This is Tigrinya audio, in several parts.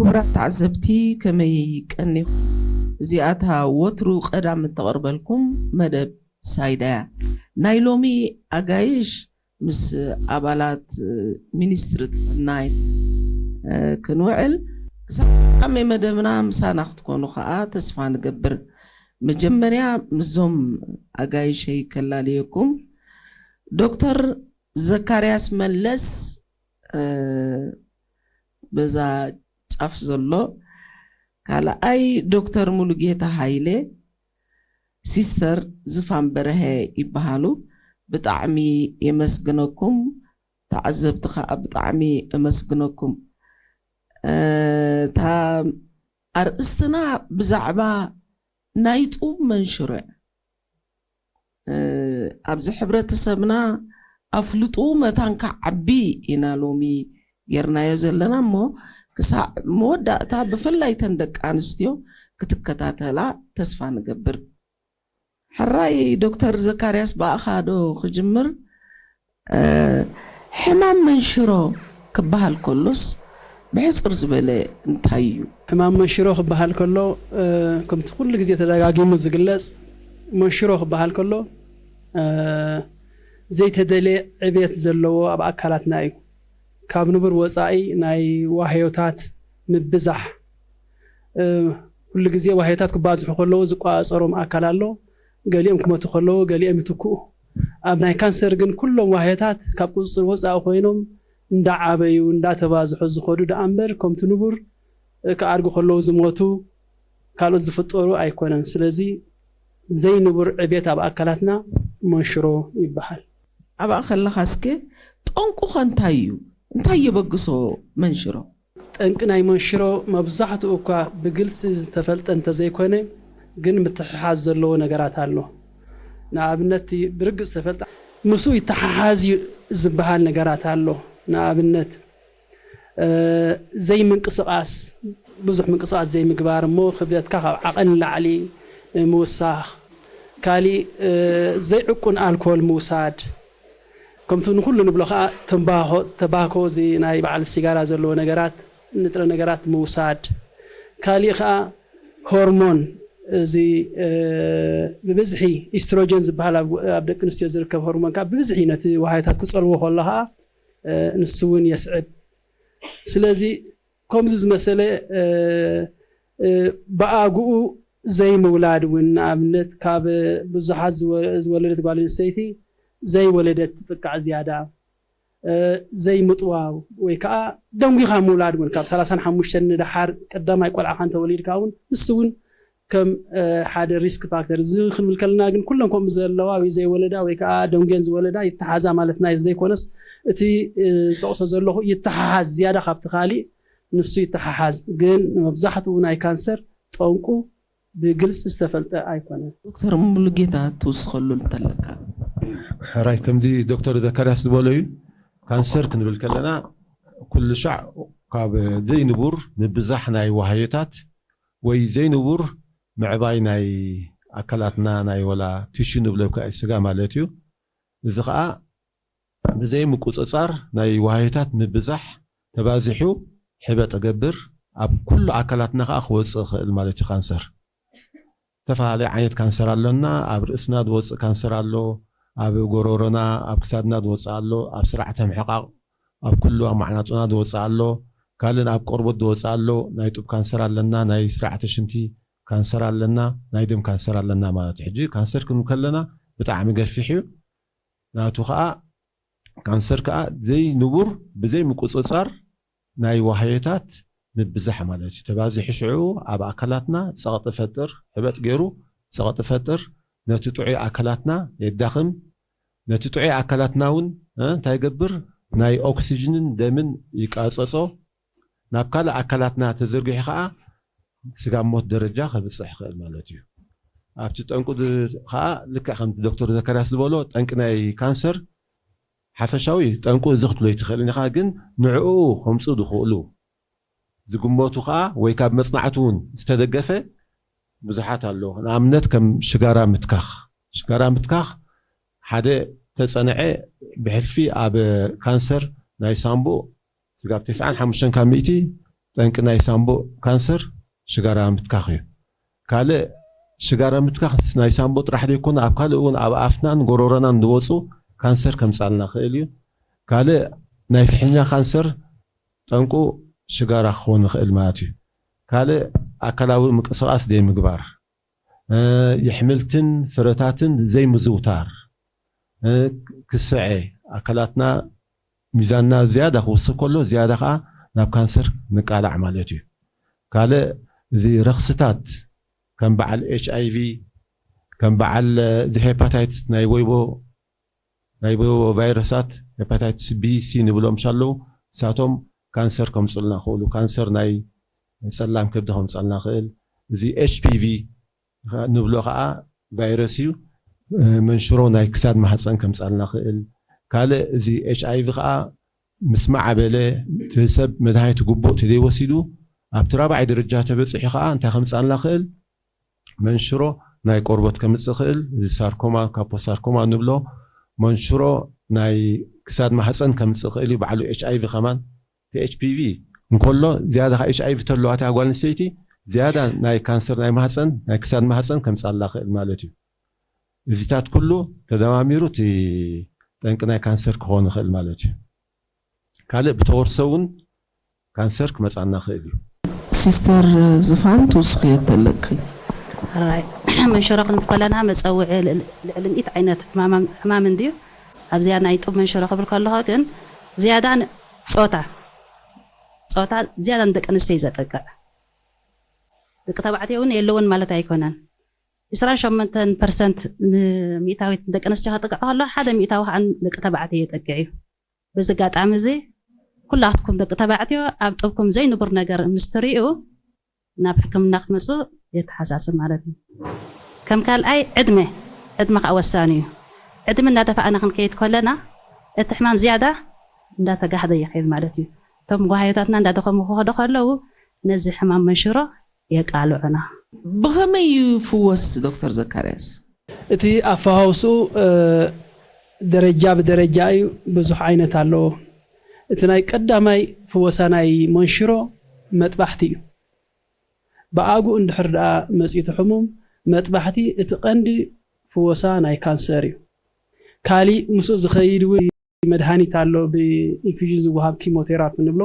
ክቡራት ተዓዘብቲ፣ ከመይ ቀኒኹም? እዚኣታ ወትሩ ቀዳም እተቕርበልኩም መደብ ሳይዳ እያ። ናይ ሎሚ ኣጋይሽ ምስ ኣባላት ሚኒስትሪ ጥዕና ክንውዕል፣ ክሳብ ፍጻሜ መደብና ምሳና ክትኮኑ ከኣ ተስፋ ንገብር። መጀመርያ ምስዞም ኣጋይሸይ ከላልየኩም። ዶክተር ዘካርያስ መለስ፣ በዛ ጫፍ ዘሎ፣ ካልኣይ ዶክተር ሙሉጌታ ሃይለ፣ ሲስተር ዝፋን በርሀ ይበሃሉ። ብጣዕሚ የመስግነኩም። ተዓዘብቲ ከኣ ብጣዕሚ የመስግነኩም። እታ ኣርእስትና ብዛዕባ ናይ ጡብ መንሽሮ እያ። ኣብዚ ሕብረተሰብና ኣፍልጡ መታን ክዓቢ ኢና ሎሚ ጌርናዮ ዘለና እሞ፣ ክሳዕ መወዳእታ ብፍላይ ተን ደቂ ኣንስትዮ ክትከታተላ ተስፋ ንገብር። ሕራይ ዶክተር ዘካርያስ፣ ብኣኻ ዶ ክጅምር? ሕማም መንሽሮ ክበሃል ከሎስ ብሕጽር ዝበለ እንታይ እዩ? ሕማም መንሽሮ ክበሃል ከሎ፣ ከምቲ ኩሉ ግዜ ተደጋጊሙ ዝግለጽ፣ መንሽሮ ክበሃል ከሎ ዘይተደልየ ዕብየት ዘለዎ ኣብ ኣካላትና እዩ። ካብ ንቡር ወጻኢ ናይ ዋህዮታት ምብዛሕ። ኩሉ ግዜ ዋህዮታት ክባዝሑ ከለዉ ዝቋጸሮም ኣካል ኣሎ። ገሊኦም ክመቱ ከለዉ ገሊኦም ይትክኡ። ኣብ ናይ ካንሰር ግን ኩሎም ዋህዮታት ካብ ቁጽጽር ወጻኢ ኮይኖም እንዳዓበዩ እንዳተባዝሑ ዝኸዱ ደኣ እምበር፣ ከምቲ ንቡር ክኣድጉ ከለዉ ዝሞቱ ካልኦት ዝፍጠሩ ኣይኮነን። ስለዚ ዘይንቡር ዕብየት ኣብ ኣካላትና መንሽሮ ይበሃል። ኣብኣ ከለኻ እስከ ጠንቁ ኸ እንታይ እዩ? እንታይ የበግሶ መንሽሮ? ጠንቂ ናይ መንሽሮ መብዛሕትኡ እኳ ብግልጺ ዝተፈልጠ እንተዘይኮነ፣ ግን ምትሕሓዝ ዘለዎ ነገራት ኣሎ። ንኣብነት፣ እቲ ብርግጽ ዝተፈልጠ ምስኡ ይተሓሓዝ እዩ ዝበሃል ነገራት ኣሎ። ንኣብነት፣ ዘይምንቅስቓስ፣ ብዙሕ ምንቅስቓስ ዘይምግባር፣ እሞ ክብደትካ ካብ ዓቐን ንላዕሊ ምውሳኽ፣ ካሊእ ዘይዕቁን ኣልኮል ምውሳድ፣ ከምቲ ንኹሉ ንብሎ ከዓ ተምባኾ፣ ተባኮ፣ እዚ ናይ በዓል ሲጋራ ዘለዎ ነገራት፣ ንጥረ ነገራት ምውሳድ፣ ካሊእ ከዓ ሆርሞን፣ እዚ ብብዝሒ ኢስትሮጀን ዝበሃል ኣብ ደቂ ኣንስትዮ ዝርከብ ሆርሞን ከዓ ብብዝሒ ነቲ ዋህዮታት ክፀልዎ ከሎ ከዓ ንሱ እውን የስዕብ። ስለዚ ከምዚ ዝመሰለ ብኣግኡ ዘይምውላድ እውን፣ ንኣብነት ካብ ብዙሓት ዝወለደት ጓል ኣንስተይቲ ዘይወለደት ትጥቃዕ ዝያዳ፣ ዘይምጥዋው ወይ ከዓ ደንጒኻ ምውላድ እውን ካብ ሰላሳን ሓሙሽተን ንደሓር ቀዳማይ ቆልዓኻ እንተወሊድካ እውን ንሱ እውን ከም ሓደ ሪስክ ፋክተር እዚ ክንብል ከለና ግን ኩለን ከምኡ ዘለዋ ወይ ዘይወለዳ ወይ ከዓ ደንጉየን ዝወለዳ ይተሓዛ ማለትና ዘይኮነስ እቲ ዝጠቕሶ ዘለኹ ይተሓሓዝ ዝያዳ ካብቲ ካሊእ ንሱ ይተሓሓዝ። ግን መብዛሕትኡ ናይ ካንሰር ጠንቁ ብግልፂ ዝተፈልጠ ኣይኮነን። ዶክተር ሙሉጌታ ትውስኸሉ እንተለካ? ሕራይ ከምዚ ዶክተር ዘካርያስ ዝበሎ እዩ። ካንሰር ክንብል ከለና ኩሉ ሻዕ ካብ ዘይንቡር ምብዛሕ ናይ ዋህዮታት ወይ ዘይንቡር ምዕባይ ናይ ኣካላትና ናይ ወላ ቲሹ ንብሎ ስጋ ማለት እዩ። እዚ ከዓ ብዘይ ምቁፅፃር ናይ ዋህዮታት ምብዛሕ ተባዚሑ ሕበጥ ገብር ኣብ ኩሉ ኣካላትና ከዓ ክወፅእ ይኽእል ማለት እዩ። ካንሰር ዝተፈላለየ ዓይነት ካንሰር ኣለና። ኣብ ርእስና ዝወፅእ ካንሰር ኣሎ፣ ኣብ ጎሮሮና ኣብ ክሳድና ዝወፅእ ኣሎ፣ ኣብ ስርዓተ ምሕቃቕ ኣብ ኩሉ ኣብ ማዕናጡና ዝወፅእ ኣሎ፣ ካልእ ኣብ ቆርበት ዝወፅእ ኣሎ። ናይ ጡብ ካንሰር ኣለና፣ ናይ ስርዓተ ሽንቲ ካንሰር ኣለና፣ ናይ ደም ካንሰር ኣለና ማለት እዩ። ሕጂ ካንሰር ክንብል ከለና ብጣዕሚ ገፊሕ እዩ። ናቱ ከዓ ካንሰር ከዓ ዘይንቡር ብዘይ ምቁፅፃር ናይ ዋህዮታት ምብዛሕ ማለት እዩ። ተባዚሑ ሽዑ ኣብ ኣካላትና ፀቕጢ ፈጥር፣ ሕበጥ ገይሩ ፀቕጢ ፈጥር፣ ነቲ ጥዑይ ኣካላትና የዳኽም። ነቲ ጥዑይ ኣካላትና እውን እንታይ ይገብር? ናይ ኦክሲጅንን ደምን ይቃፀፆ። ናብ ካልእ ኣካላትና ተዘርጊሑ ከዓ ስጋብ ሞት ደረጃ ከብፅሕ ይኽእል ማለት እዩ። ኣብቲ ጠንቁ ከዓ ልክዕ ከምቲ ዶክተር ዘካርያስ ዝበሎ ጠንቂ ናይ ካንሰር ሓፈሻዊ ጠንቁ እዚ ክትብሎ ኣይትኽእልን ኢኻ፣ ግን ንዕኡ ከምፁ ዝኽእሉ ዝግመቱ ከዓ ወይ ካብ መፅናዕቲ እውን ዝተደገፈ ብዙሓት ኣለዉ። ንኣብነት ከም ሽጋራ ምትካኽ። ሽጋራ ምትካኽ ሓደ ተፀንዐ ብሕልፊ ኣብ ካንሰር ናይ ሳምቡእ ስጋብ ተስዓን ሓሙሽተን ካብ ሚእቲ ጠንቂ ናይ ሳምቡእ ካንሰር ሽጋራ ምትካኽ እዩ። ካልእ ሽጋራ ምትካኽ ናይ ሳምቡእ ጥራሕ ዘይኮነ ኣብ ካልእ እውን ኣብ ኣፍናን ጎሮሮናን ዝወፁ ካንሰር ከምፃልና ይኽእል እዩ። ካልእ ናይ ፍሕኛ ካንሰር ጠንቁ ሽጋራ ክኸውን ይኽእል ማለት እዩ። ካልእ ኣካላዊ ምንቅስቃስ ዘይምግባር፣ የሕምልትን ፍረታትን ዘይምዝውታር፣ ክስዐ ኣካላትና ሚዛንና ዝያዳ ክውስኽ ከሎ ዝያዳ ከዓ ናብ ካንሰር ንቃላዕ ማለት እዩ። ካልእ እዚ ረኽስታት ከም በዓል ኤች ኣይ ቪ ከም በዓል እዚ ሄፓታይትስ ናይ ወይቦ ናይ ቫይረሳት ሄፓታይትስ ቢ ሲ ንብሎም ኣለዉ። ንሳቶም ካንሰር ከምፅልና ክእሉ ካንሰር ናይ ፀላም ከብዲ ከምፀልና ክእል እዚ ኤች ፒ ቪ ንብሎ ከዓ ቫይረስ እዩ። መንሽሮ ናይ ክሳድ ማህፀን ከምፃልና ክእል። ካልእ እዚ ኤች ኣይ ቪ ከዓ ምስ ማዕበለ እቲ ሰብ መድሃኒት ግቡእ ተዘይወሲዱ ኣብቲ ራብዓይ ደረጃ ተበፂሑ ከዓ እንታይ ከምፃልና ክእል መንሽሮ ናይ ቆርበት ከምፅእ ክእል እዚ ሳርኮማ ካፖሳርኮማ ንብሎ መንሽሮ ናይ ክሳድ ማህፀን ከምፅእ ክእል እዩ ባዕሉ ኤች ኣይ ቪ ከማን እቲ ኤች ፒ ቪ እንከሎ ዝያዳ ካብ ኤች ኣይ ቪ ተለዋ እታ ጓል ኣንስተይቲ ዝያዳ ናይ ካንሰር ናይ ማህፀን ናይ ክሳድ ማህፀን ከምፃላ ክእል ማለት እዩ። እዚታት ኩሉ ተደማሚሩ እቲ ጠንቂ ናይ ካንሰር ክኾን ይኽእል ማለት እዩ። ካልእ ብተወርሶ እውን ካንሰር ክመፃና ይኽእል እዩ። ሲስተር ዝፋን ትውስኽዮ ተለኪ ራይ መንሽሮ ክንብል ከለና መፀውዒ ልዕሊ ሚእቲ ዓይነት ሕማም እንድዩ። ኣብዚኣ ናይ ጡብ መንሽሮ ክብል ከለኹ ግን ዝያዳ ፆታ ፆታ ዝያዳ ንደቂ ኣንስትዮ እዩ ዘጠቅዕ። ደቂ ተባዕትዮ እውን የለውን ማለት ኣይኮነን። ዕስራን ሸሞንተን ፐርሰንት ንሚእታዊት ንደቂ ኣንስትዮ ከጥቅዕ ከሎ ሓደ ሚእታዊ ከዓ ንደቂ ተባዕትዮ የጠቅዕ እዩ። በዚ ኣጋጣሚ እዚ ኩላትኩም ደቂ ተባዕትዮ ኣብ ጡብኩም ዘይንቡር ነገር ምስ ትሪኡ ናብ ሕክምና ክትመፁ የተሓሳስብ ማለት እዩ። ከም ካልኣይ ዕድመ ዕድመ ከዓ ወሳኒ እዩ። ዕድመ እናደፋእና ክንከይድ ከለና እቲ ሕማም ዝያዳ እንዳተጋህደ ይኸይድ ማለት እዩ። እቶም ጓሃዮታትና እንዳደኸሙ ክኸዱ ከለዉ ነዚ ሕማም መንሽሮ የቃልዑና። ብኸመይ ይፍወስ ዶክተር ዘካርያስ? እቲ ኣፈዋውስኡ ደረጃ ብደረጃ እዩ፣ ብዙሕ ዓይነት ኣለዎ። እቲ ናይ ቀዳማይ ፍወሳ ናይ መንሽሮ መጥባሕቲ እዩ። ብኣግኡ እንድሕር ደኣ መጺኡ እቲ ሕሙም መጥባሕቲ እቲ ቀንዲ ፍወሳ ናይ ካንሰር እዩ። ካሊእ ምስኡ ዝኸይድ እውን መድሃኒት ኣሎ፣ ብኢንፊዥን ዝወሃብ ኪሞቴራፒ ንብሎ፣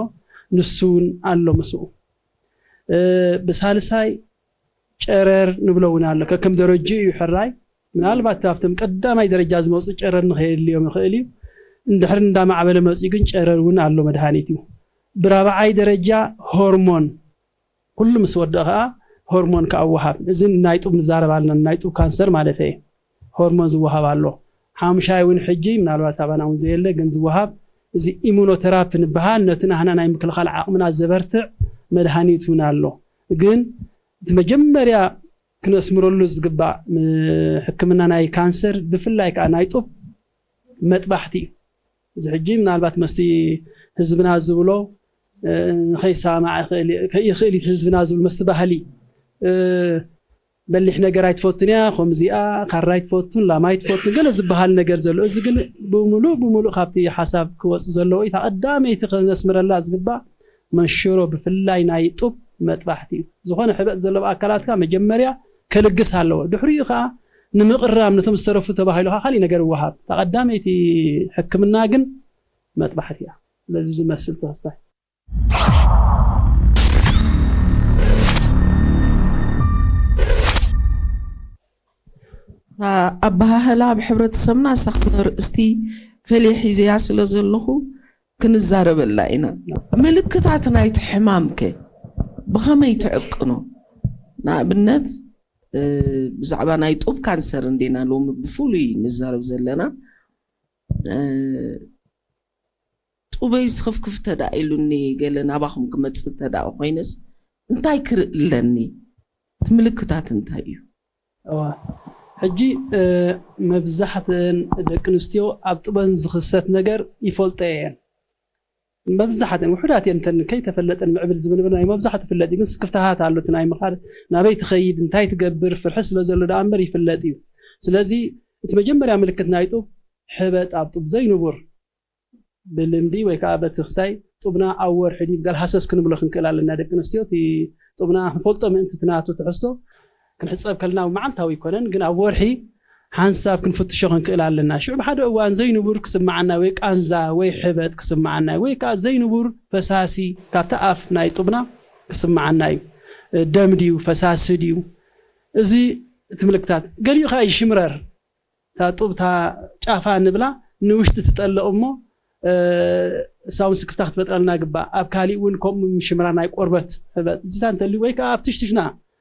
ንሱ እውን ኣሎ ምስኡ። ብሳልሳይ ጨረር ንብሎ እውን ኣሎ፣ ከከም ደረጅኡ እዩ ሕራይ። ምናልባት ኣብቶም ቀዳማይ ደረጃ ዝመፁ ጨረር ንኸየድልዮም ይኽእል እዩ። እንድሕር እንዳማዕበለ መፂኡ ግን ጨረር እውን ኣሎ መድሃኒት እዩ። ብራብዓይ ደረጃ ሆርሞን ኩሉ ምስ ወደአ ከዓ ሆርሞን ከዓ ወሃብ። እዚ ናይ ጡብ ንዛረብ ኣለና፣ ናይ ጡብ ካንሰር ማለት እየ። ሆርሞን ዝወሃብ ኣሎ። ሓሙሻይ እውን ሕጂ ምናልባት ኣባና እውን ዘየለ ግን ዝወሃብ እዚ ኢሙኖቴራፒ ንበሃል ነቲ ናህና ናይ ምክልኻል ዓቕምና ዘበርትዕ መድሃኒት እውን ኣሎ። ግን እቲ መጀመርያ ክነስምረሉ ዝግባእ ሕክምና ናይ ካንሰር ብፍላይ ከዓ ናይ ጡብ መጥባሕቲ እዩ። እዚ ሕጂ ምናልባት መስቲ ህዝብና ዝብሎ ንኸይሰማዕ ይኽእል እዩ ህዝብና ዝብል መስቲ ባህሊ በሊሕ ነገር ኣይትፈቱን እያ፣ ከምዚኣ ካራ ኣይትፈቱን፣ ላማ ኣይትፈቱን ገለ ዝበሃል ነገር ዘሎ። እዚ ግን ብምሉእ ብምሉእ ካብቲ ሓሳብ ክወፅእ ዘለዎ እዩ። እታ ቀዳመይቲ ከነስምረላ ዝግባእ መንሽሮ ብፍላይ ናይ ጡብ መጥባሕቲ እዩ። ዝኾነ ሕበጥ ዘለዎ ኣካላትካ መጀመርያ ከልግስ ኣለዎ። ድሕሪኡ ከዓ ንምቕራም ነቶም ዝተረፉ ተባሂሉ ከዓ ካሊእ ነገር ይወሃብ። እታ ቀዳመይቲ ሕክምና ግን መጥባሕቲ እያ። ስለዚ ዝመስል ተኸስታይ ኣበሃህላ ኣብ ሕብረተሰብና እሳ ክነርእስቲ ፈልየ ሒዘያ ስለ ዘለኹ ክንዛረበላ ኢና። ምልክታት ናይቲ ሕማም ከ ብኸመይ ትዕቅኖ? ንኣብነት ብዛዕባ ናይ ጡብ ካንሰር እንዴና ሎሚ ብፍሉይ ንዛረብ ዘለና። ጡበይ ዝኽፍክፍ ተዳ ኢሉኒ ገለ ናባኹም ክመጽእ ተዳ ኮይነስ እንታይ ክርኢ ኣለኒ? እቲ ምልክታት እንታይ እዩ? እዋ ሕጂ መብዛሕትአን ደቂ ኣንስትዮ ኣብ ጡበን ዝኽሰት ነገር ይፈልጦ እየን። መብዛሕትአን ውሑዳት እየን እተን ከይተፈለጠን ምዕብል ዝብል ናይ መብዛሕትኡ ይፍለጥ እዩ። ግን ስክፍታሃት ኣሎ እቲ ናይ ምኻድ ናበይ ትኸይድ እንታይ ትገብር ፍርሒ ስለ ዘሎ ደኣ እምበር ይፍለጥ እዩ። ስለዚ እቲ መጀመርያ ምልክት ናይ ጡብ ሕበጥ ኣብ ጡብ ዘይንቡር ብልምዲ ወይ ከዓ በቲ ክሳይ ጡብና ኣብ ወርሒ ድዩ፣ ገለ ሃሰስ ክንብሎ ክንክእል ኣለና። ደቂ ኣንስትዮ እቲ ጡብና ክንፈልጦ ምእንቲ እቲ ናቱ ትሕዝቶ ክንሕጸብ ከለና መዓልታዊ ኣይኮነን፣ ግን ኣብ ወርሒ ሓንሳብ ክንፍትሾ ክንክእል ኣለና። ሽዑ ብሓደ እዋን ዘይንቡር ክስምዓና ወይ ቃንዛ ወይ ሕበጥ ክስምዓና ወይ ከዓ ዘይንቡር ፈሳሲ ካብቲ ኣፍ ናይ ጡብና ክስምዓና እዩ። ደም ድዩ ፈሳሲ ድዩ? እዚ እቲ ምልክታት። ገሊኡ ከዓ ይሽምረር። እታ ጡብ እታ ጫፋ ንብላ ንውሽጢ ትጠልቕ እሞ ሳውን ስክፍታ ክትፈጥረልና ግባእ። ኣብ ካሊእ እውን ከምኡ ምሽምራ ናይ ቆርበት ሕበጥ እዚታ እንተልዩ ወይ ከዓ ኣብ ትሽትሽና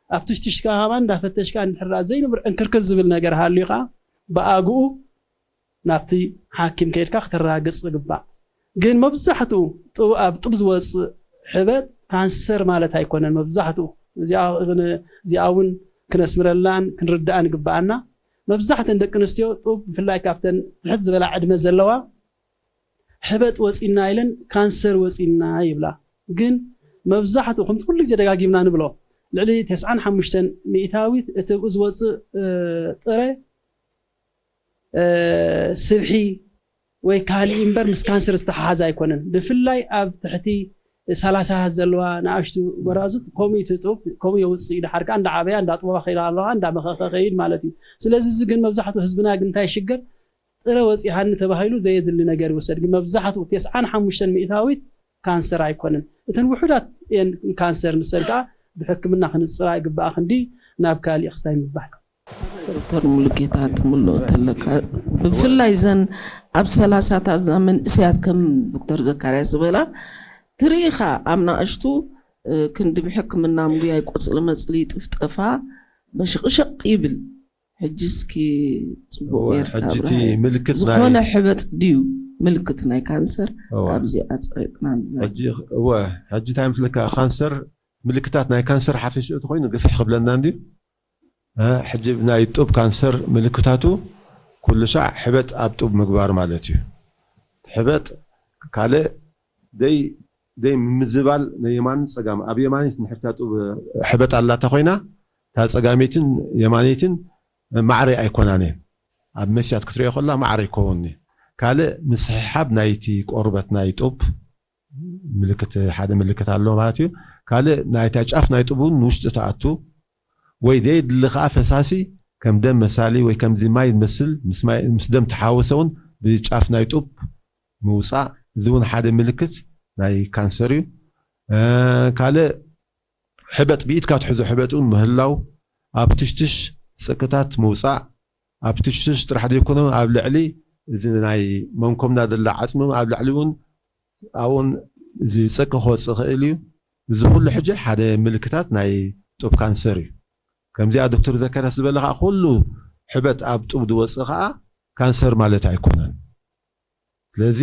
ኣብ ትሽትሽ ከዓ ሃባ እንዳፈተሽካ እንድሕራ ዘይንብር ዕንክርክር ዝብል ነገር ሃልዩ ከዓ ብኣግኡ ናብቲ ሓኪም ከይድካ ክተረጋግጽ ግባእ። ግን መብዛሕትኡ ጡብ ኣብ ጡብ ዝወጽእ ሕበጥ ካንሰር ማለት ኣይኮነን። መብዛሕትኡ እዚኣ እውን ክነስምረላን ክንርዳእን ግባኣና። መብዛሕተን ደቂ ኣንስትዮ ጡብ ብፍላይ ካብተን ትሕት ዝበላ ዕድመ ዘለዋ ሕበጥ ወፂና ኢለን ካንሰር ወፂና ይብላ። ግን መብዛሕትኡ ከምቲ ኩሉ ግዜ ደጋጊምና ንብሎ ልዕሊ ተስዓን ሓሙሽተን ሚእታዊት እቲ ብኡ ዝወፅእ ጥረ ስብሒ ወይ ካልእ እምበር ምስ ካንሰር ዝተሓሓዘ ኣይኮነን። ብፍላይ ኣብ ትሕቲ ሰላሳ ዘለዋ ንኣሽቱ ጎራዙት ከምኡ እዩ ትጡብ፣ ከምኡ የውፅእ እዩ። ድሓር ከዓ እንዳዓበያ እንዳጥበባ ከይዳ ኣለዋ እንዳመኸኸ ከይድ ማለት እዩ። ስለዚ እዚ ግን መብዛሕትኡ ህዝብና ግን እንታይ ይሽገር ጥረ ወፂሃኒ ተባሂሉ ዘየድሊ ነገር ይወሰድ። ግን መብዛሕትኡ ተስዓን ሓሙሽተን ሚእታዊት ካንሰር ኣይኮነን። እተን ውሑዳት እየን ካንሰር፣ ንሰን ከዓ ብሕክምና ክንፅራ ይግባኣ ክንዲ ናብ ካሊእ ክስታይ ምባል። ዶክተር ሙሉጌታ ትምልኦ ተለካ ብፍላይ ዘን ኣብ ሰላሳታት እዛ መንእሰያት ከም ዶክተር ዘካርያስ ዝበላ ትርኢኻ ኣብ ናእሽቱ ክንዲ ብሕክምና ምጉያይ ቆፅሊ መፅሊ ጥፍጠፋ በሽቕሸቕ ይብል። ሕጂ እስኪ ፅቡቅ ጌርካ ሕጂ እቲ ምልክት ዝኾነ ሕበጥ ድዩ ምልክት ናይ ካንሰር ኣብዚ ኣፅቂጥና ሕጂ እንታይ ምስለካ ካንሰር ምልክታት ናይ ካንሰር ሓፈሽኡ ተኮይኑ ግፍሕ ክብለና እንድዩ። ሕጂ ናይ ጡብ ካንሰር ምልክታቱ ኩሉ ሻዕ ሕበጥ ኣብ ጡብ ምግባር ማለት እዩ። ሕበጥ ካልእ ደይ ደይ ምዝባል ናይ የማን ፀጋም ኣብ የማኒት ንሕርታ ጡብ ሕበጥ ኣላታ ኮይና እታ ፀጋመይትን የማነይትን ማዕረ ኣይኮናን እየን። ኣብ መስያት ክትሪኦ ከላ ማዕረ ይከውን እዩ። ካልእ ምስሕሓብ ናይቲ ቆርበት ናይ ጡብ ምልክት ሓደ ምልክት ኣሎ ማለት እዩ። ካልእ ናይታ ጫፍ ናይ ጡብ እውን ንውሽጢ ትኣቱ ወይ ደየድሊ ከዓ ፈሳሲ ከም ደም መሳሊ ወይ ከምዚ ማይ ዝመስል ምስ ደም ተሓወሰ እውን ብጫፍ ናይ ጡብ ምውፃእ እዚ እውን ሓደ ምልክት ናይ ካንሰር እዩ። ካልእ ሕበጥ ብኢድካ ትሕዞ ሕበጥ እውን ምህላው፣ ኣብ ትሽትሽ ጽቅታት ምውጻእ፣ ኣብ ትሽትሽ ጥራሕ ዘይኮነ ኣብ ልዕሊ እዚ ናይ መንኮብና ዘላ ዓጽሚ ኣብ ልዕሊ እውን ኣብኡን እዚ ጽቂ ክወጽእ ይኽእል እዩ። እዚ ኩሉ ሕጂ ሓደ ምልክታት ናይ ጡብ ካንሰር እዩ። ከምዚኣ ዶክተር ዘካርያስ ዝበለ ከዓ ኩሉ ሕበጥ ኣብ ጡብ ዝወጽእ ከዓ ካንሰር ማለት ኣይኮነን። ስለዚ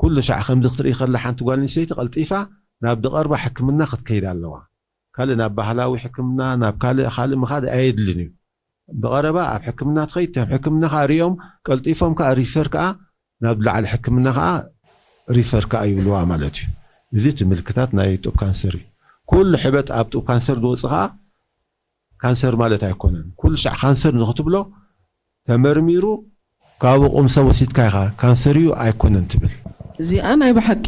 ኩሉ ሻዕ ከምዚ ክትርኢ ከላ ሓንቲ ጓል ኣንስተይቲ ቀልጢፋ ናብ ዝቐርባ ሕክምና ክትከይድ ኣለዋ። ካልእ ናብ ባህላዊ ሕክምና ናብ ካልእ ካልእ ምኻድ ኣየድልን እዩ። ብቐረባ ኣብ ሕክምና ትኸይድ፣ ኣብ ሕክምና ከዓ ሪኦም ቀልጢፎም ከዓ ሪፈር ከዓ ናብ ላዕሊ ሕክምና ከዓ ሪፈር ከዓ ይብልዋ ማለት እዩ። እዚ እቲ ምልክታት ናይ ጡብ ካንሰር እዩ። ኩሉ ሕበጥ ኣብ ጡብ ካንሰር ዝወፅእ ከዓ ካንሰር ማለት ኣይኮነን። ኩሉ ሻዕ ካንሰር ንክትብሎ ተመርሚሩ ካብ ቁምሰ ወሲድካ ኢኻ ካንሰር እዩ ኣይኮነን ትብል። እዚኣ ናይ ብሓቂ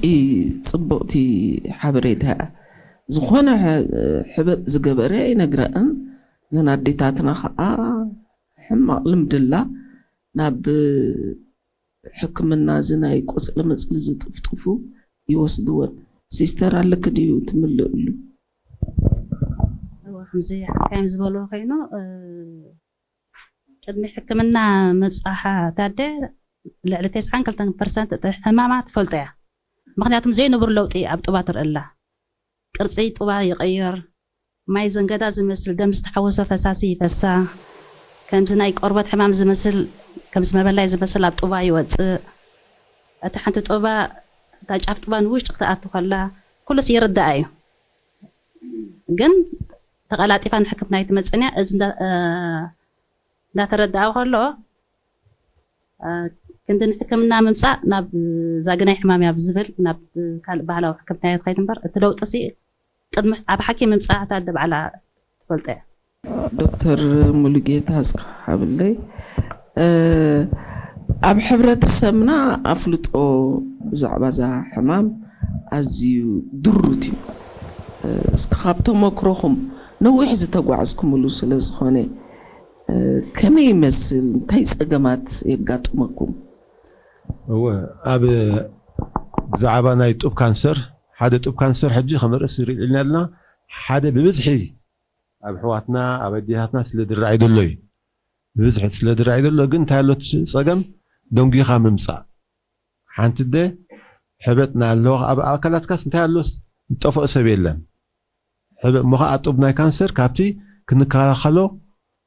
ፅብቕቲ ሓበሬታ እያ። ዝኾነ ሕበጥ ዝገበረ ኣይነግረእን። እዘን ኣዴታትና ከዓ ሕማቕ ልምድላ ናብ ሕክምና እዚ ናይ ቆፅሊ መፅሊ ዝጥፍጥፉ ይወስድወን። ሲስተር ኣለኪ ድዩ ትምልእሉ? እወ ከምዚ ሓካይም ዝበልዎ ኮይኑ ቅድሚ ሕክምና ምብፃሓ ታደ ልዕሊ ተስዓን ክልተን ፐርሰንት እቲ ሕማማ ትፈልጦ እያ። ምክንያቱም ዘይንቡር ለውጢ ኣብ ጡባ ትርኢ ኣላ። ቅርፂ ጡባ ይቕይር፣ ማይ ዘንገዳ ዝመስል ደም ዝተሓወሶ ፈሳሲ ይፈሳ፣ ከምዚ ናይ ቆርበት ሕማም ዝመስል ከምዚ መበላይ ዝመስል ኣብ ጡባ ይወፅእ። እታ ሓንቲ ጡባ እታ ጫፍ ጡባ ንውሽጢ ክትኣቱ ከላ ኩሉስ ይርዳኣ እዩ። ግን ተቐላጢፋ ንሕክምና ኣይትመፅእን እያ። እዚ እንዳተረዳኣ ከሎ ክንዲ ንሕክምና ምምፃእ ናብ ዛግናይ ሕማም እያ ብዝብል ናብ ካልእ ባህላዊ ሕክምና እያ ትኸይድ እምበር እቲ ለውጢ ሲ ቅድሚ ኣብ ሓኪም ምምፃእ እታ ኣደ ባዕላ ትፈልጦ እያ። ዶክተር ሙሉጌታ ኣስሓብለይ ኣብ ሕብረተሰብና ኣፍልጦ ብዛዕባ እዛ ሕማም ኣዝዩ ድሩት እዩ። እስኪ ካብ ተመክሮኹም ነዊሕ ዝተጓዕዝኩምሉ ስለ ዝኾነ ከመይ ይመስል? እንታይ ጸገማት የጋጥመኩም? እወ ኣብ ብዛዕባ ናይ ጡብ ካንሰር ሓደ ጡብ ካንሰር ሕጂ ከም ርእሲ ሪልና ኣለና ሓደ ብብዝሒ ኣብ ኣሕዋትና ኣብ ኣዴታትና ስለ ዝረኣይ ዘሎ እዩ። ብብዝሒ ስለ ዝረኣይ ዘሎ ግን እንታይ ኣሎ እቲ ጸገም ደንጒኻ ምምጻእ ሓንቲ ደ ሕበጥ ናለዋ ኣብ ኣካላትካስ እንታይ ኣሎስ ዝጠፍኦ ሰብ የለን። ሕበጥ እሞ ከዓ ጡብ ናይ ካንሰር ካብቲ ክንከላኸሎ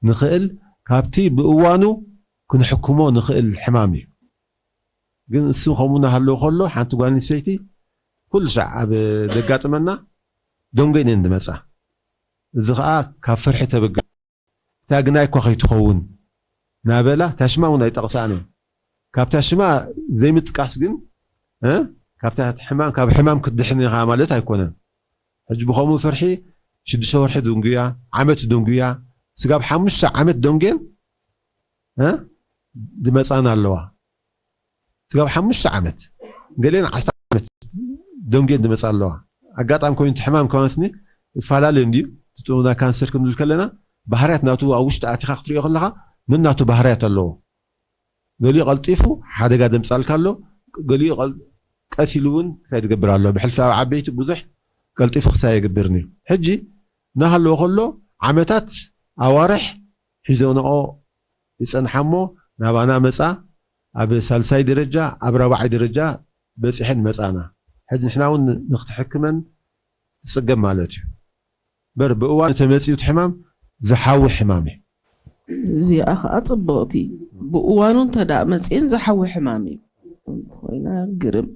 ንኽእል ካብቲ ብእዋኑ ክንሕክሞ ንኽእል ሕማም እዩ። ግን እሱ ከምኡ እናሃለወ ከሎ ሓንቲ ጓል ኣንስተይቲ ኩሉ ሻዕ ኣብ ዘጋጥመና ደንጎይን እየን ዝመፃ። እዚ ከዓ ካብ ፍርሒ ተበግ እታ ግናይ እኳ ከይትኸውን ናበላ እታ ሽማ እውን ኣይጠቕሳን እየ። ካብታ ሽማ ዘይምጥቃስ ግን እ ካብታ ሕማም ካብ ሕማም ክትድሕን ኢኻ ማለት ኣይኮነን። ሕጂ ብኸምኡ ፍርሒ ሽዱሽተ ወርሒ ድንጉያ ዓመት ድንጉያ ስጋብ ሓሙሽተ ዓመት ደንጉየን እ ድመፃን ኣለዋ። ስጋብ ሓሙሽተ ዓመት ገሊአን ዓሰርተ ዓመት ደንጉየን ድመፃ ኣለዋ። ኣጋጣሚ ኮይኑ እቲ ሕማም ከማንስኒ ይፈላለዩ እንድዩ ትጥሙና ካንሰር ክንብል ከለና ባህርያት ናቱ ኣብ ውሽጢ ኣቲኻ ክትሪኦ ከለኻ ነናቱ ባህርያት ኣለዎ። ገሊኡ ቀልጢፉ ሓደጋ ደምፃልካ ኣሎ። ገሊኡ ቀስ ኢሉ እውን እንታይ ትገብር ኣሎ ብሕልፊ ኣብ ዓበይቲ ብዙሕ ቀልጢፉ ክሳይ የግብርን እዩ። ሕጂ እናሃለወ ከሎ ዓመታት ኣዋርሕ ሒዘንኦ ይፀንሓ እሞ ናባና መፃ ኣብ ሳልሳይ ደረጃ ኣብ ራብዓይ ደረጃ በፂሐን መፃና። ሕጂ ንሕና እውን ንክትሕክመን ትፅገም ማለት እዩ። በር ብእዋን ተመፅኡ እቲ ሕማም ዝሓዊ ሕማም እዩ። እዚኣ ከዓ ፅብቕቲ ብእዋኑ እንተ ደኣ መፅየን ዝሓዊ ሕማም እዩ። እንተኾይና ግርም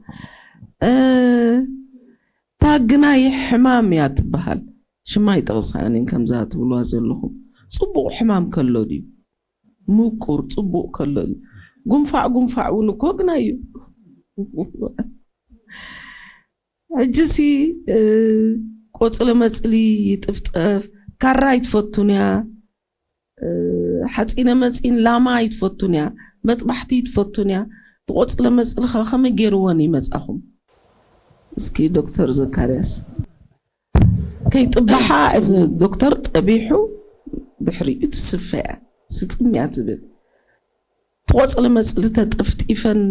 እ፣ እታ ግናይ ሕማም እያ ትበሃል። ሽማ ይጠቕሳ እኔን ከምዛ ትብልዋ ዘለኹም ፅቡቕ ሕማም ከሎ ድዩ? ምቁር ፅቡቕ ከሎ ድዩ? ጉንፋዕ ጉንፋዕ እውን እኮ ግናይ እዩ። ሕጂ ሲ እ፣ ቆፅሊ መፅሊ ይጥፍጠፍ ካራ ይትፈቱን እያ እ፣ ሓፂነ መፂን ላማ ይትፈቱን እያ መጥባሕቲ ይትፈቱን እያ ትቆፅለ መፅልኻ ከመይ ገይርወን ይመፃኹም? እስኪ ዶክተር ዘካርያስ ከይጥባሓ ዶክተር ጠቢሑ ድሕሪኡ ትስፈያ ስጥም እያ ትብል ትቆፅሊ መፅሊ ተጠፍጢፈን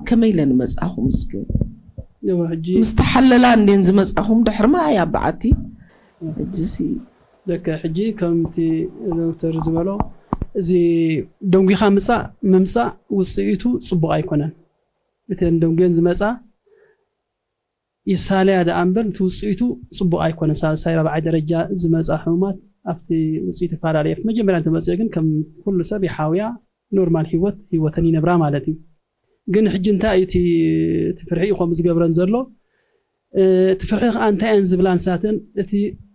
ከመይ ኢለን መፃኹም እስኪ እወ ሕጂ ምስ ተሓለላ እንዴን ዝመፃኹም ድሕርማ እያ በዓቲ ሕጂሲ ደከ ሕጂ ከምቲ ዶክተር ዝበሎ እዚ ደንጒኻ ምፃእ ምምፃእ ውፅኢቱ ፅቡቕ ኣይኮነን። እተን ደንጉየን ዝመፃ ይሳለያ ደኣ እምበር እቲ ውፅኢቱ ፅቡቕ ኣይኮነን። ሳልሳይ ራብዓይ ደረጃ ዝመፃ ሕሙማት ኣብቲ ውፅኢት ይፈላለየ። መጀመርያ እንተመፅኦ ግን ከም ኩሉ ሰብ ይሓውያ ኖርማል ህይወት ህይወተን ይነብራ ማለት እዩ። ግን ሕጂ እንታይ እዩ እቲ እቲ ፍርሒ እዩ ከምኡ ዝገብረን ዘሎ? እቲ ፍርሒ ከዓ እንታይ እየን ዝብላ ንሳተን? እቲ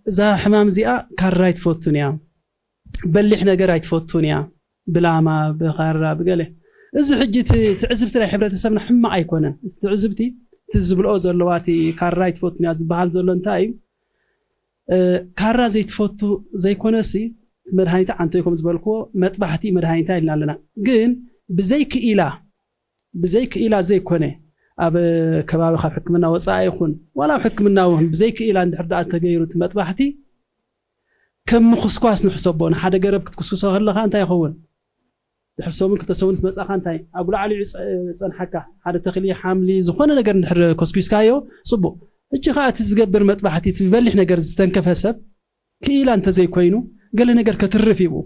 እዛ ሕማም እዚኣ ካራ ኣይትፈቱን እያ፣ በሊሕ ነገር ኣይትፈቱን እያ፣ ብላማ ብኻራ ብገለ። እዚ ሕጂ እቲ ትዕዝብቲ ናይ ሕብረተሰብና ሕማቕ ኣይኮነን። እቲ ትዕዝብቲ እቲ ዝብልኦ ዘለዋ እቲ ካራ ኣይትፈቱን እያ ዝበሃል ዘሎ እንታይ እዩ? ካራ ዘይትፈቱ ዘይኮነሲ መድሃኒታ ዓንተይ ከም ዝበልክዎ መጥባሕቲ መድሃኒታ ኢልና ኣለና። ግን ብዘይ ክኢላ ብዘይ ክኢላ ዘይኮነ ኣብ ከባቢ ካብ ሕክምና ወፃኢ ይኹን ዋላ ኣብ ሕክምና እውን ብዘይ ክኢላ እንድሕር ደኣ ተገይሩ እቲ መጥባሕቲ ከም ምኹስኳስ ንሕሰቦ። ንሓደ ገረብ ክትኩስኩሶ ከለኻ እንታይ ይኸውን? ድሕሪ ሰሙን ክልተ ሰሙን መፃኻ እንታይ ኣብኡ ላዕሊኡ ፀንሓካ ሓደ ተኽሊ ሓምሊ ዝኾነ ነገር እንድሕር ኮስኪስካዮ ፅቡቕ። ሕጂ ከዓ እቲ ዝገብር መጥባሕቲ እቲ ብበሊሕ ነገር ዝተንከፈ ሰብ ክኢላ እንተዘይኮይኑ ገለ ነገር ከትርፍ ይብኡ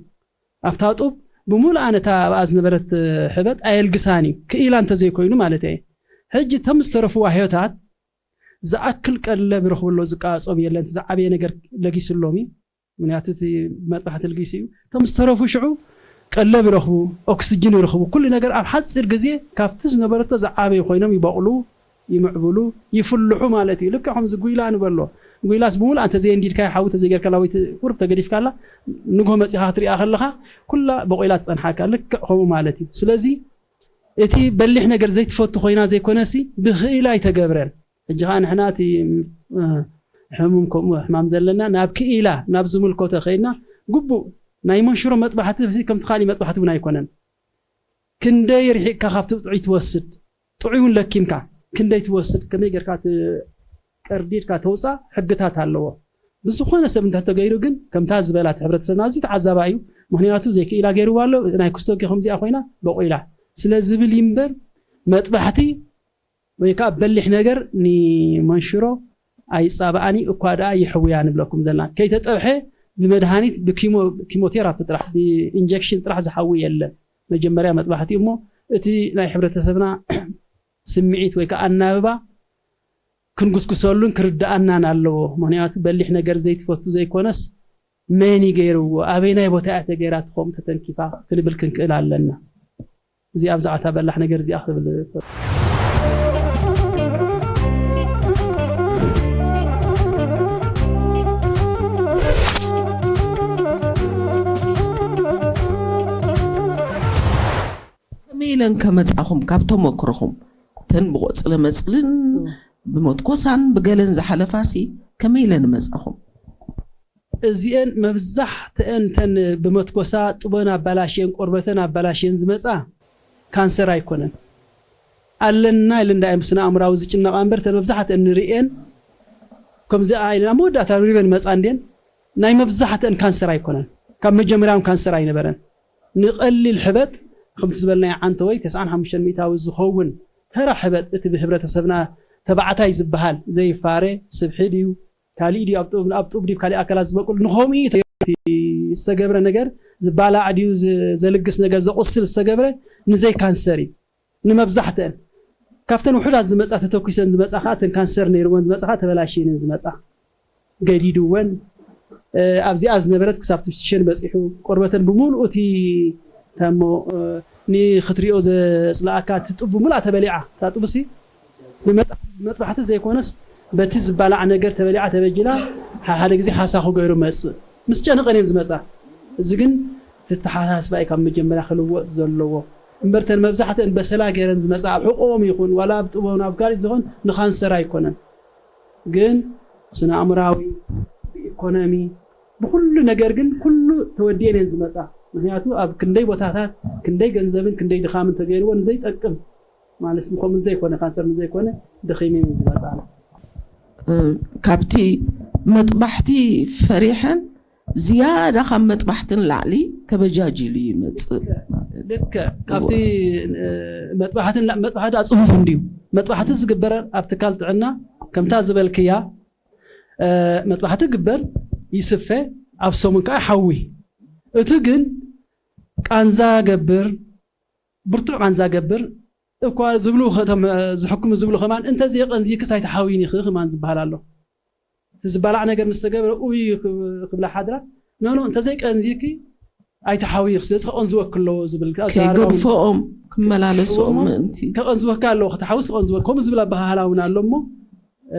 ኣብታ ጡብ ብምሉኣ ነታ ኣብኣ ዝነበረት ሕበጥ ኣየልግሳን እዩ ክኢላ እንተዘይኮይኑ ማለት እየ። ሕጂ እቶም ዝተረፍዋ ህዮታት ዝኣክል ቀለብ ይረኽቡ ኣለዉ ዝቃፀሙ የለን ዝዓበየ ነገር ለጊስሎም እዩ። ምክንያቱ እቲ መጥባሕቲ ልጊስ እዩ። እቶም ዝተረፉ ሽዑ ቀለብ ይረኽቡ፣ ኦክስጅን ይረኽቡ፣ ኩሉ ነገር ኣብ ሓፂር ግዜ ካብቲ ዝነበረቶ ዝዓበዩ ኮይኖም ይበቕሉ፣ ይምዕብሉ፣ ይፍልሑ ማለት እዩ። ልክዕ ከምዚ ጉይላ ንበሎ። ጉይላስ ብምሉኣ እንተዘየንዲድካዮ ሓዊ ተዘይጌርካላ ወይ ቁርብ ተገዲፍካላ ንግሆ መፂኻ ክትሪኣ ከለኻ ኩላ በቑላ ትፀንሓካ። ልክዕ ከምኡ ማለት እዩ። ስለዚ እቲ በሊሕ ነገር ዘይትፈቱ ኮይና ዘይኮነሲ ብኽኢላ ኣይተገብረን። ሕጂ ከዓ ንሕና እቲ ሕሙም ከምኡ ሕማም ዘለና ናብ ክኢላ ናብ ዝምልከቶ ከይድና ግቡእ ናይ መንሽሮ መጥባሕቲ ከምቲ ካሊእ መጥባሕቲ እውን ኣይኮነን። ክንደይ ርሒቅካ ካብቲ ጥዑይ ትወስድ ጥዑይ እውን ለኪምካ ክንደይ ትወስድ ከመይ ጌርካ ቀርዲድካ ተውፃእ ሕግታት ኣለዎ። ብዝኾነ ሰብ እንተተገይሩ ግን ከምታ ዝበላት ሕብረተሰብና ኣዝዩ ተዓዛባ እዩ። ምክንያቱ ዘይክኢላ ገይርዋ ኣሎ። ናይ ኩስቶኪ ከምዚኣ ኮይና በቑላ ስለ ዝብል እምበር መጥባሕቲ ወይ ከዓ በሊሕ ነገር ንመንሽሮ ኣይፃባኣኒ እኳ ደኣ ይሕውያ ንብለኩም ዘለና። ከይተጠብሐ ብመድሃኒት ብኪሞቴራፒ ጥራሕ ብኢንጀክሽን ጥራሕ ዝሓዊ የለን። መጀመርያ መጥባሕቲ እሞ እቲ ናይ ሕብረተሰብና ስምዒት ወይ ከዓ ኣናብባ ክንጉስጉሰሉን ክርድኣናን ኣለዎ። ምክንያቱ በሊሕ ነገር ዘይትፈቱ ዘይኮነስ መን እዩ ገይርዎ፣ ኣበይናይ ቦታ እያ ተገይራ ትኸውን ተተንኪፋ ክንብል ክንክእል ኣለና። እዚ ኣብዛ ዓታ በላሕ ነገር እዚኣ ክብል ከመይ ኢለን ከመጻኹም ካብ ተመክሮኹም እተን ብቆጽለ መጽልን ብመትኮሳን ብገለን ዝሓለፋሲ ከመይ ኢለን መጻኹም? እዚአን መብዛሕትአን ተን ብመትኮሳ ጥቦን ኣባላሽየን ቆርበተን ኣባላሽየን ዝመጻ ካንሰር ኣይኮነን። ኣለና ኢለን ዳእም ስነ ኣእምራዊ ዝጭነቓ እምበር ተን መብዛሕትአን ንርእየን ከምዚ ኢለን ኣብ መወዳእታ ሪበን መጻ እንዴን ናይ መብዛሕትአን ካንሰር ኣይኮነን። ካብ መጀመርያም ካንሰር ኣይነበረን። ንቐሊል ሕበጥ ከምቲ ዝበልናዮ ዓንተወይ ተስዓን ሓሙሽተን ሚእታዊ ዝኸውን ተራ ሕበጥ እቲ ብህብረተሰብና ተባዕታይ ዝበሃል ዘይፋረ ስብሒ ድዩ ካሊእ ድዩ ኣብ ጡብ ኣብ ጡብ ድዩ ካሊእ ኣካላት ዝበቁል ንኸምኡ እዩ እቲ ዝተገብረ ነገር ዝባላዕ ድዩ ዝ- ዘልግስ ነገር ዘቑስል ዝተገብረ ንዘይ ካንሰር እዩ ንመብዛሕተን ካብተን ውሑዳት ዝመፃ ተተኩሰን ዝመፃ ከዓ እተን ካንሰር ነይርወን ዝመፃ ከዓ ተበላሽየን ዝመፃ ገዲድወን ኣብዚኣ ዝነበረት ክሳብ ትሽን በፂሑ ቆርበተን ብምሉኡ እቲ ታሞ ንክትሪኦ ዘፅላኣካ እቲ ጡብ ብምሉኣ ተበሊዓ እታ ጡብሲ ብመጥባሕቲ ዘይኮነስ በቲ ዝባላዕ ነገር ተበሊዓ ተበጅላ ሓደ ግዜ ሓሳኹ ገይሩ መፅእ ምስ ጨነቐን እየን ዝመፃ እዚ ግን ተተሓሳስባ እዩ ካብ መጀመርያ ክልወጥ ዘለዎ እምበርተን መብዛሕተን በሰላ ገይረን ዝመፃ ኣብ ሕቆም ይኹን ዋላ ኣብ ጥቦን ኣብ ካሊእ ዝኾን ንካንሰር ኣይኮነን ግን ስነ ኣእምራዊ ብኢኮኖሚ ብኩሉ ነገር ግን ኩሉ ተወዲኤን እየን ዝመፃ ምክንያቱ ኣብ ክንደይ ቦታታት ክንደይ ገንዘብን ክንደይ ድኻምን ተገይርዎ ንዘይጠቅም ማለት ንከምኡ ዘይኮነ ካንሰር ንዘይኮነ ደኺመን እየን ዝመፃ ካብቲ መጥባሕቲ ፈሪሐን ዝያዳ ካብ መጥባሕትን ላዕሊ ተበጃጅሉ ይመፅእ ልክዕ ካብቲ መጥባሕትን መጥባሕቲ ኣፅፉፍ እንድዩ መጥባሕቲ ዝግበር ኣብ ትካል ጥዕና ከምታ ዝበልክያ መጥባሕቲ ግበር ይስፈ ኣብ ሰሙን ከዓ ሓዊ እቲ ግን ቃንዛ ገብር ብርቱዕ ቃንዛ ገብር እኳ ዝብሉ ዝሕክሙ ዝብሉ ከማን እንተዘየቀንዚክስ ኣይትሓውይን ኢኺ ከማን ዝበሃል ኣሎ እቲ ዝባላዕ ነገር ምስ ተገብረ ኡይ ክብላ ሓድራ ኖኖ እንተዘይቀንዚኪ ኣይትሓውይን ኢኺ ስለዚ ከቐንዝወኪ ኣለዎ ዝብል ከይገድፈኦም ክመላለሶም ምእንቲ ከቐንዝወካ ኣለዎ ክትሓውስ ከቐንዝወካ ከምኡ ዝብል ኣበሃህላ እውን ኣሎ እሞ